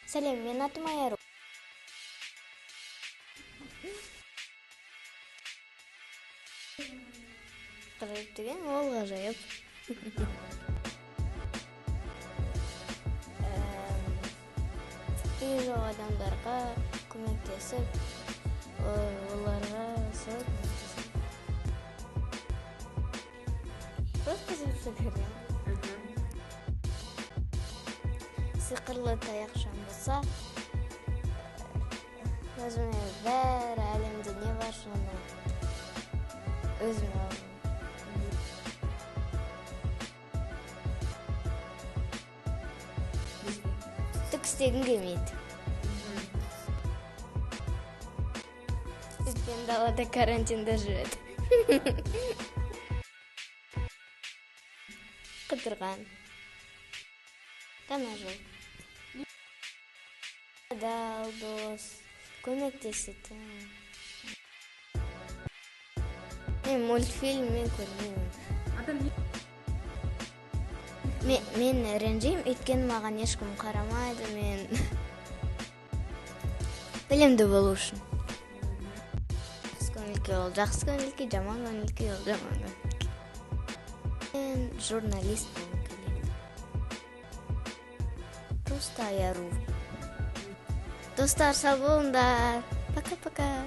Сәлем, менің атым Айару. Ғажайып деген ол ғажайып. Үйі жоқ адамдарға көмектесіп, оларға солай көмектесемін. Просто жақсы көремін. Сиқырлы таяқшам болса, өзіме бәрі әлемде не бар, соны өзіме аламын. Түк істегім келмейді. Өйткені далада карантинда жүреді. Қыдырған. Жаңа жыл. Адал дос, көмектесетін. Мен мультфильм мен көрмеймін. Адам. Мен ренжимін, өйткені маған ешкім қарамайды, мен білімді болу үшін. Жақсы көңіл күй ол жақсы көңіл күй, жаман көңіл күй ол жаман көңіл күй. Мен журналист болғым келеді. Просто Айару. Достар, сау болыңдар. Пока-пока.